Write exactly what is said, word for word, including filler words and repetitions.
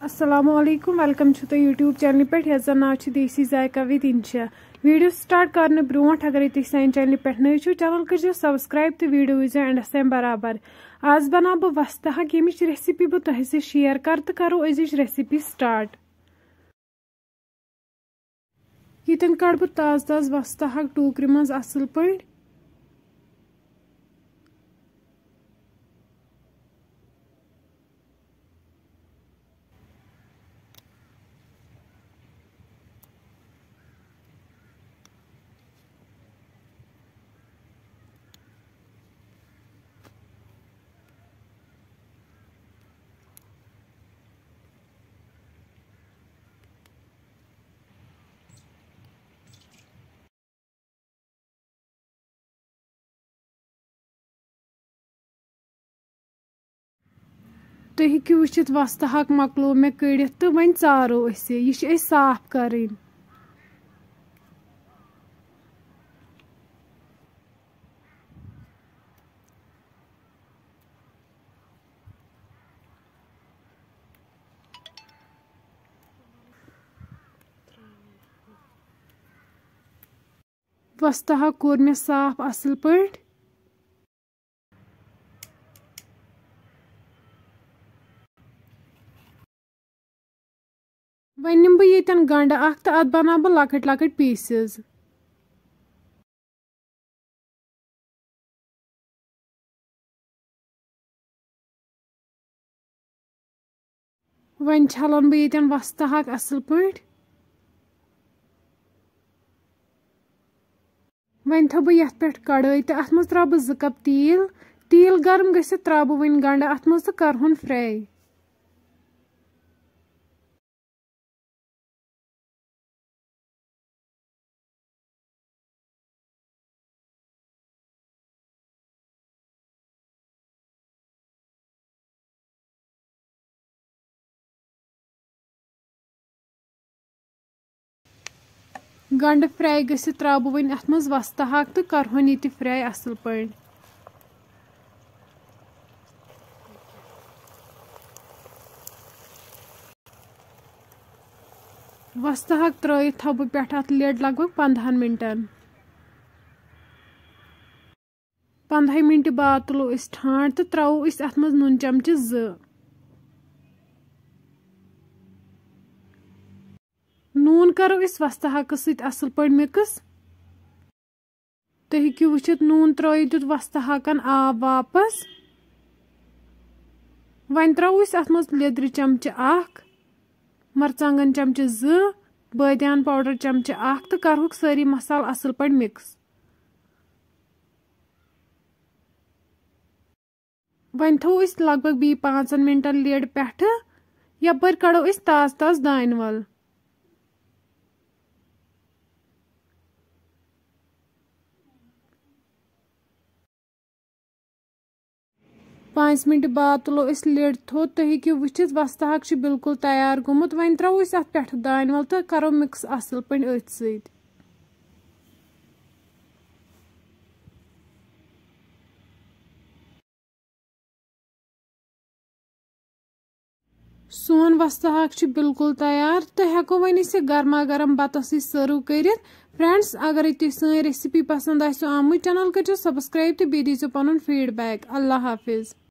السلام علیکم، welcome چھُ تۄہہِ YouTube چینلہِ پٮ۪ٹھ یَتھ زَن ناو چھُ دیسی ذائقہ with انشا۔ ویڈیو سٹارٹ کرنہٕ برونٛٹھ اگرے تُہۍ سانہِ چینلہِ پٮ۪ٹھ نٔوۍ چھِو، چینل کٔرزیو سبسکرائب تہٕ ویڈیو وٕچھزیو اینڈس تام برابر۔ آز بناو بہٕ وستہٕ ہاک، ییٚمِچ ریسیپی بہٕ تۄہہِ سۭتۍ شیئر کرٕ تہٕ کرو أزِچ ریسیپی سٹارٹ۔ ییٚتٮ۪ن کڑٕ بہٕ تازٕ تازٕ وستہٕ ہاک ٹوٗکرِ منٛز اصل پٲٹھۍ۔ تُہۍ ہیٚکِو وٕچھِتھ، وستہٕ ہاک مۄکلو مےٚ کٔڑِتھ تہٕ وۄنۍ ژارو أسۍ یہِ۔ یہِ چھِ أسۍ صاف کرٕنۍ۔ وستہٕ ہاک کوٚر مےٚ صاف اصل پٲٹھۍ۔ وۄنۍ نِمہٕ بہٕ ییٚتٮ۪ن گنڈٕ اکھ تہٕ اتھ بناوٕ بہٕ لۄکٕٹۍ لۄکٕٹۍ پیٖسز۔ وۄنۍ چھلن بہٕ ییٚتٮ۪ن وستہٕ ہاک اصل پٲٹھۍ۔ وۄنۍ تھاوٕ بہٕ یتھ پٮ۪ٹھ کڑٲے تہٕ اتھ منٛز تراوٕ بہٕ زٕ کپ تیٖل۔ تیٖل گرم گٔژھِتھ تراوٕ بہٕ وۄنۍ گنڈٕ اتھ منٛز تہٕ کرہون فراے۔ گنڈٕ فراے گٔژھِتھ تراوٕ بہٕ وۄنۍ اتھ منٛز وستہٕ ہاک تہٕ کرہون یہِ تہِ فراے اصل پٲٹھۍ۔ وستہٕ ہاک ترٲیِتھ تھاوٕ بہٕ پٮ۪ٹھٕ اتھ lid لگ بگ پندہن منٹن۔ پندہے منٹہِ بعد تُلو أسۍ ٹھانٛڈ تہٕ ترٛاوو أسۍ اتھ منٛز نُن چمچہٕ زٕ۔ نوٗن کرو أسۍ وستہٕ ہاکس سۭتۍ اصل پٲٹھۍ mix۔ تُہۍ ہیٚکِو وٕچھِتھ، نوٗن ترٲیِتھ دیُت وستہٕ ہاکن آب واپس۔ وۄنۍ ترٛاوو أسۍ اتھ منٛز لیٚدرِ چمچہٕ اکھ، مرژٕوانٛگن چمچہٕ زٕ، بٲدیان powder چمچہٕ اکھ تہٕ کرہوکھ سٲری مسالہٕ اصل پٲٹھۍ mix۔ وۄنۍ تھاوو أسۍ لگ بگ بیٚیہِ پانٛژن منٹن lid پٮ۪ٹھٕ۔ یپٲرۍ کڑو أسۍ تازٕ تازٕ دانہِ ول۔ پانٛژِ منٹہِ بعد تُلو أسۍ lid تھوٚد۔ تُہۍ ہیٚکِو وٕچھِتھ، وستہٕ ہاکھ چھُ بالکل تیار گوٚمُت۔ وۄنۍ ترٛاوو أسۍ اتھ پٮ۪ٹھٕ دانہِ ول تہٕ کرو mix اصل پٲٹھۍ أتھۍ سۭتۍ۔ سون وستہٕ ہاکھ چھُ بالکل تیار تہٕ ہٮ۪کو وۄنۍ أسۍ یہِ گرما گرم بتس سۭتۍ serve کٔرِتھ۔ Friends، اگرے تُہۍ سٲنۍ recipe پسند آسیو آمٕژ، channel کٔرزیو subscribe تہٕ بیٚیہِ دیٖزیو پنُن feedback۔ اللہ حافظ۔